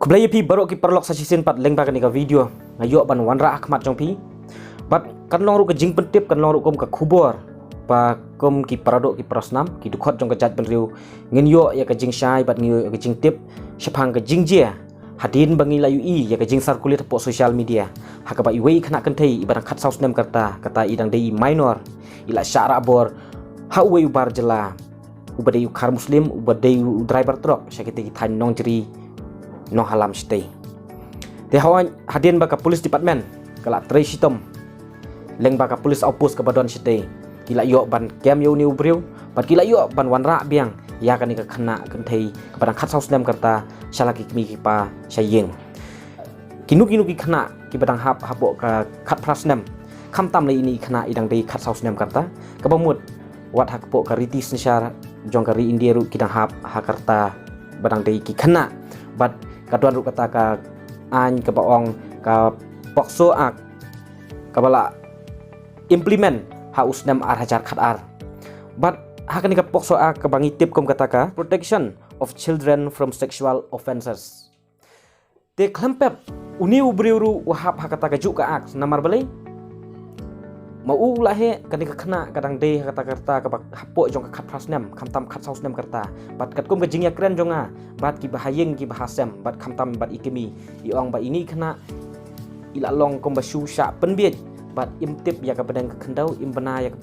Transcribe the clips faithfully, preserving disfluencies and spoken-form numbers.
Khublei ïa phi baroh ki paralok sa shisien pat lyngba kane ka video. Nga ïoh ban wanrah ha khmat jong phi. Bad kan long ruh ka jingpyntip, kan long ruh kum ka khubor. Ba kum ki paradoh ki parasnam, ki dkhot jong ka jaitbynriew, ngin ïoh ïa ka jingshai bad ngin ïoh ïa ka jingtip shaphang ka jingjia. Hadien ba ngi la ïohi ïa ka jingsarkulit hapoh social media, ha kaba iwei i khynnah kynthei iba dang khatsaw snem ka rta, kata i dang dei i minor, i la shah rah bor ha uwei u bar jylla uba dei u khar Muslim, uba dei u driver truck sha kitei ki thaiñ Nongjri, Nonghalam shatei. Te hawaiñ hadien ba ka police department ka la trei shitom lyngba ka police outpost kaba don shatei, ki la ïoh ban kem ïa une u briew bad ki la ïoh ban wanrah biang ïa kane ka khynnah kynthei kaba dang khatsaw snem ka rta sha la ki kmie ki kpa sha ïing. Kino kino ki khynnah kiba dang hap hapoh ka khatphra snem, khamtam lei ine i khynnah i dang dei khatsaw snem ka rta, kaba mut wat hapoh ka riti synshar jong ka ri India ruh ki dang hap ha ka rta ba dang dei ki khynnah. Bad ka don ruh kata ka aiñ kaba ong ka POCSO Act, kaba la implement ha u snem ar hajar khatar. Bad ha kane ka POCSO Act kaba ngi tip kum kata ka Protection of Children from Sexual Offences. Te khlem pep, une u briew ruh u hap ha kata kajuh ka act, namar balei? Ma u u la heh, kane ka khynnah ka dang dei ha kata ka rta kaba hapoh jong ka khatphra snem, khamtam khatsaw snem ka rta. Bad katkum ka jingïakren jong nga bad kiba ha ïing kiba ha sem, bad khamtam bad i kmie, i ong ba ine i khynnah i la long kumba shu shah pynbiej bad im tip ïa ka bneng ka khyndew, im bna ïa ka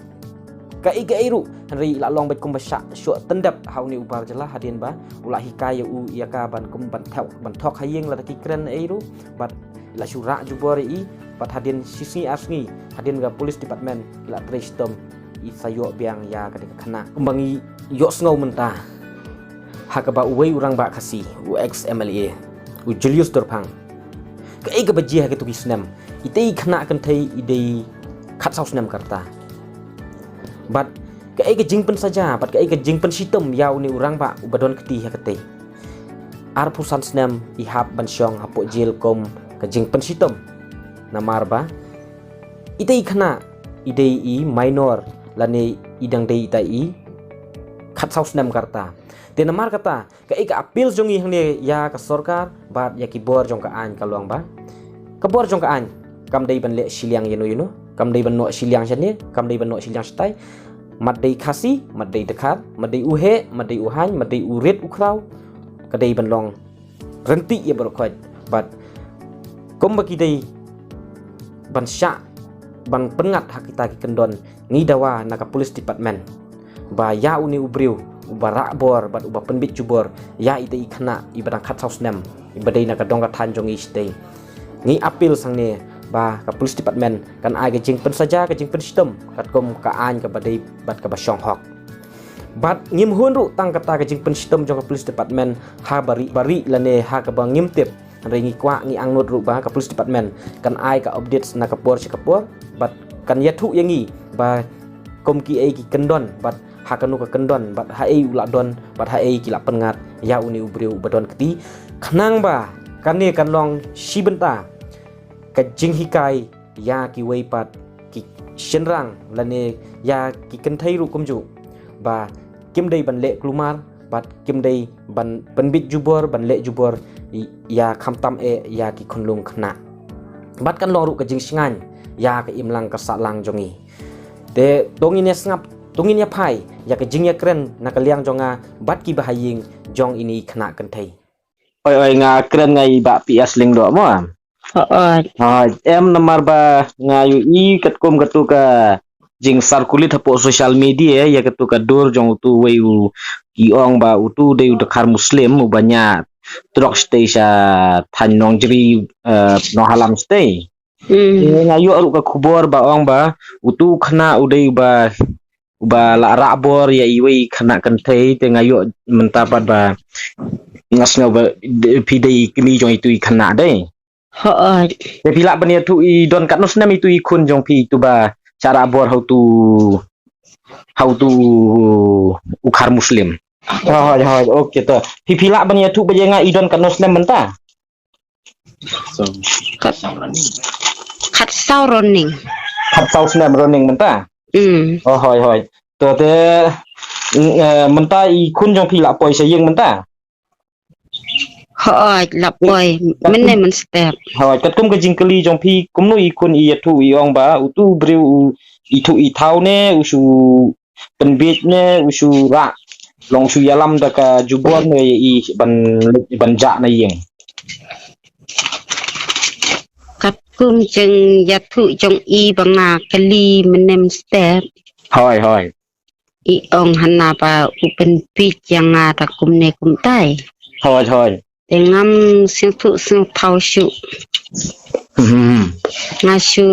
kaei kaei ruh, hynrei i la long beit kumba shah shoh tyndep ha une u bar jylla hadien ba u la hikai ïa u ïa ka ban kum ban thok, ban thok ha ïing lada ki kren ei ruh. Bad i la shu rah jubor ïa i, bad hadien shi sngi ar sngi hadien ka police department i la trei shitom, i sa ïoh biang ïa kane ka khynnah. Kumba ngi ïohsngew mynta ha kaba uwei u rangbah Khasi, u ex MLA, u Julius Dorphang, kaei kaba jia ha kito ki snem? Itei i khynnah kynthei i dei khatsaw snem ka rta. Bad kaei ka jingpynsaja bad kaei ka jingpynshitom ïa une u rangbah uba don kti ha katei? Arphew san snem i hap ban shong hapoh jel kum ka jingpynshitom, namar ba itei i khynnah i dei i minor lane i dang dei itei i khatsaw snem ka rta. Te namar kata, kaei ka appeal jong ngi hangne ïa ka sorkar bad ïa ki bor jong ka aiñ ka long ba, ka bor jong ka aiñ kam dei ban leh shiliang ïano ïano, kam dei ban noh shiliang shane, kam dei ban noh shiliang shatai. Mat dei Khasi, mat dei Dkhar, mat dei u heh, mat dei u haiñ, mat dei u rit u khraw, ka dei ban long rynti ïa baroh khoit. Bad kumba ki dei ban shah ban pynngat ha kita ki kyndon, ngi dawa na ka police department ba ïa une u briew uba rah bor bad uba pynbiej jubor ïa itei i khynnah iba dang khatsaw snem, iba dei na ka dong ka thaiñ jong ngi shatei. Ngi appeal hangne ba ka police department kan ai ka jingpynsaja, ka jingpynshitom katkum ka aiñ kaba dei bad kaba shong hok. Bad ngim hun ruh tang kata ka jingpynshitom jong ka police department ha bari bari lane ha kaba ngim tip. Hynrei ngi kwah, ngi angnud ruh ba ka police department kan ai ka updates na ka por sha ka por. Bad kan ïathuh ïa ngi ba kum kiei ki kyndon bad ha kano ka kyndon bad haei u la don bad haei ki la pynngat ïa une u briew uba don kti, khnang ba kane kan long shi bynta ka jinghikai ïa kiwei pat ki shynrang lane ïa ki kynthei ruh kumjuh, ba kim dei ban leh kulmar bad kim dei ban pynbiej jubor, ban leh jubor ïa, khamtam eh ïa ki khunlung khynnah. Bad kan long ruh ka jingshngaiñ ïa ka imlang ka sahlang jong ngi. Te to ngin ïa sngap, to ngin ïa phai ïa ka jingïakren na ka liang jong nga bad kiba ha ïing jong ine i khynnah kynthei. Oi, oi, nga kren nga i Bah P S Lyngdoh mo. Hooid. Hooid, em, namar ba nga ïohi katkum katu ka jingsarkulit hapoh social media ïa katu ka dur jong utu uwei u, ki ong ba utu dei u Dkhar Muslim uba ñiah trok shatei sha thaiñ Nongjri, eh, Nonghalam shatei. Mm. Eh, nga ïoh ruh ka khubor ba ong ba utu u khynnah u dei uba, uba la rah bor ïa iwei i khynnah kynthei, te nga ïoh mynta pat ba nga sngew ba de-, phi dei i kmie jong itu i khynnah dei. Hooid. Te phi lah ban ïathuh i don katno snem itu i khun jong phi itu ba shah rah bor ha utu, ha utu u Khar Muslim? Hooid, hooid, okay, to. Phi, phi lah ban ïathuh ba ïa nga i don katno snem mynta? Khat, khatsaw running. Khatsaw snem running mynta? Mm. Oh, hooid, hooid. To te, mm, eh, mynta i khun jong phi la poi sha ïing mynta? Hooid, la poi mynne mynstep. Hooid, katkum ka jingkylli jong phi, kumno i khun i ïathuh i ong ba utu u briew u ithuh i thaw ne u shu pynbiej ne u shu rah, long u shu ïalam da ka jubor ne i ban, ban jah na ïing. Katkum jingïathuh jong i ba nga kylli mynne mynstep. Hooid, hooid. I ong hana ba u pynbiej ïa nga da kumne kumtai. Hooid, hooid. Te ngam sngewthuh sngewthaw shuh. Hmm. Nga shu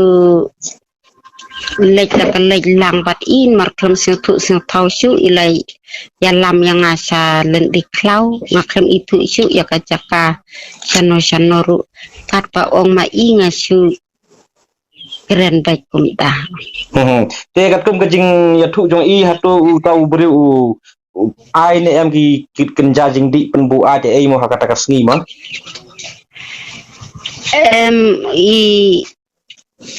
leit da ka leit lang bad i, namar khlem sngewthuh sngewthaw shuh i la ïalam ïa nga sha lynti khlaw, nga khlem ithuh shuh ïa ka jaka shano shano ruh. Katba ong ma i nga shu kren beit kumta. Hmm. Te katkum ka jingïathuh jong i, hato uta u briew u, u ai ne em ki, ki kynja jingdih pynbuaid ei mo ha kata ka sngi mo? Em, i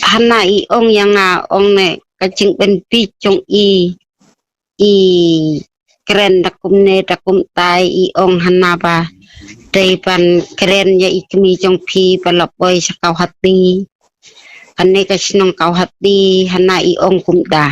hana i ong ïa nga, ong ne ka jingpynbiej jong i, i kren da kumne da kumtai, i ong hana ba dei ban kren ïa i kmie jong phi ba la poi sha Guwahati. Kane ka shnong Guwahati, hana i ong kumta.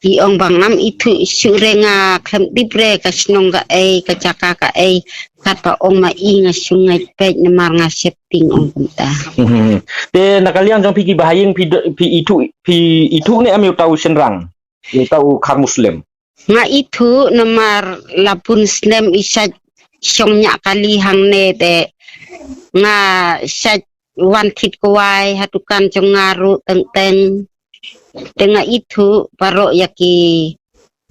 I ong ba ngam ithuh shuh re, nga khlem tip re ka shnong kaei, ka jaka kaei. Katba ong ma i nga shu ngeit beit namar nga sheptieng, ong kumta. Mhm. Te na ka liang jong phi ki bahaïing phi do-, phi ithuh, phi ithuh ne em ïa uta u shynrang, ïa uta u khar Muslim? Nga ithuh namar la bun snem i shait shong ñiah kali hangne te nga shait wan thied kwai ha dukan jong nga ruh teng teng. Te nga ithuh baroh ïa ki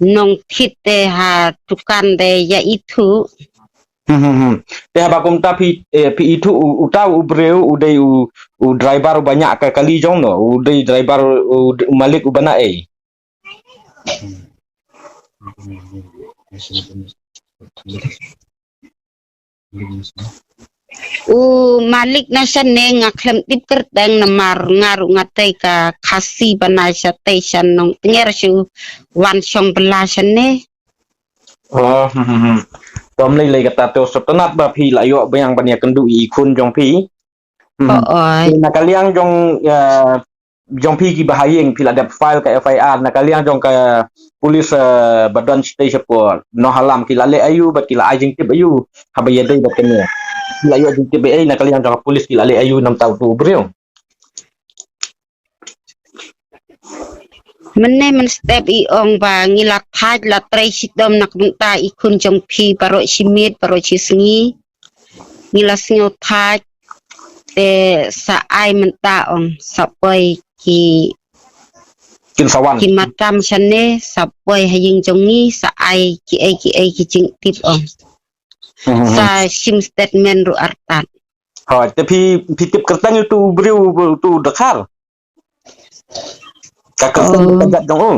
nongthied te ha dukan te ïa ithuh. Hmm, hmm, hmm. Te haba kumta phi, eh, phi ithuh u, uta u briew u dei u, u driver uba ñiah ka kali jong no, u dei driver u, u malik uba na ei? U malik na shane nga khlem tip kyrteng namar nga ruh nga tei ka Khasi ba na shatei sha Nongtnger, shu wan shong bylla shane. Oh, hmm, hmm, hmm. Tom lei lei kata, to sngewtynnat ba phi la ïoh biang ban ïakynduh ïa i khun jong phi. Hmm. Oh, oi. Na ka liang jong, eh, jong phi ki bahaïing, phi la dep file ka F I R na ka liang jong ka police, eh, ba don shatei shapoh Nonghalam, ki la leh aïu bad ki la ai jingtip aïu haba ïadei bad kane? Ki la ïoh jingtip ei na ka liang jong ka police, ki la leh aïu namar uta u briew? Mynne mynstep i ong ba ngi la thait la trei shitom na ka bynta i khun jong phi baroh shi miet baroh shi sngi. Ngi la sngew thait te sa ai mynta, ong, sa poi ki, kin sa wan ki matam shane, sa poi ha ïing jong ngi, sa ai kiei kiei ki jingtip, ong. Hmm, hmm, hmm. Sa shim statement ruh artat. Hooid, te phi, phi tip kyrteng utu u briew, utu u dkhar? Ka kyrteng, oh, ka jait jong u?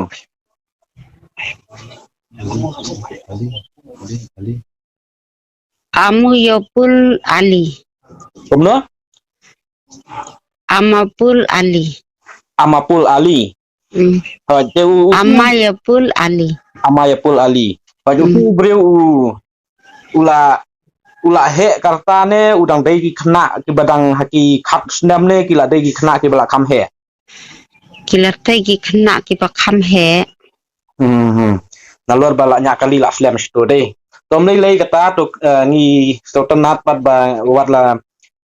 Amayapul Ali. Kumno? Amapul Ali. Amapul Ali. Hmm. Hooid, te u, u Amayapul Ali. Amayapul Ali. Hooid, utu u briew u, u la, u la heh ka rta ne u dang dei ki khynnah kiba dang ha ki khat snem ne ki la dei ki khynnah kiba la kham heh? Ki la dei ki khynnah kiba kham heh. Hmm, hmm. Nalor ba la ñiah kali la slem shito dei. Tom lei lei kata to, eh, ngi sngewtynnat pat ba wat la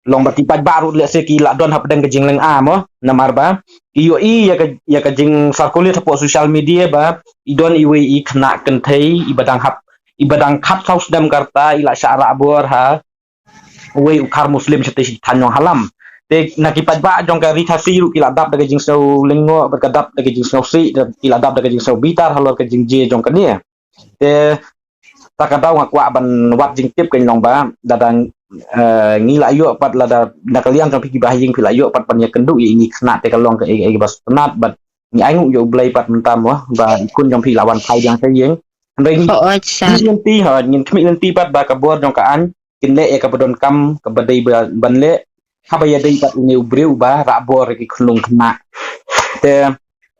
long ba ki paidbah ruh lehse ki la don hapdeng ka jinglynga mo, namar ba ki ïohi ïa ka, ïa ka jing circulate hapoh social media ba i don iwei i khynnah kynthei iba dang hap, iba dang khatsaw snem ka rta, i la shah rah bor ha uwei u khar Muslim shatei shi thaiñ Nonghalam. Te na ki paidbah jong ka Ri Khasi ruh ki la dap da ka jingsngew lyngngoh bad ka dap da ka jingsngew sih, ki la dap da ka jingsngew bitar halor ka jingjia jong kane. Te ta ka daw nga kwah ban wad jingtip ka long ba da dang, eh, ngi la ïoh pat lada na ka liang jong phi ki bahaïing phi la ïoh pat ban ïakynduh ïa i khynnah te ka long kaei kaei ba sngewtynnat bad ngi ainguh ïa U Blei pat mynta mo ba i khun jong phi la wan phai biang sha ïing. Hynrei ngi, oh, oi, sa, khmih lynti, ha, ngin khmih lynti pat ba ka bor jong ka aiñ kin leh ïa kaba donkam kaba dei ba, ban leh haba ïadei bad une u briew uba rah bor ïa ki khynnah khynnah. Te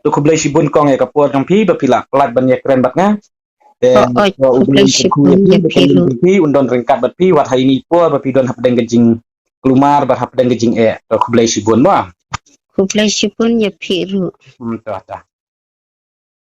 to khublei shibun kong ïa ka por jong phi ba phi la pynlait ban ïakren bad nga. Te, oh, oh, to, U Blei khublei shibun ïa phi ruh. Phi un don ryngkat bad phi wat ha ine i por ba phi don hapdeng ka jingkulmar bad hapdeng ka jingeh. To, khublei shibun mo. Khublei shibun ïa phi ruh. Hmm, to, to.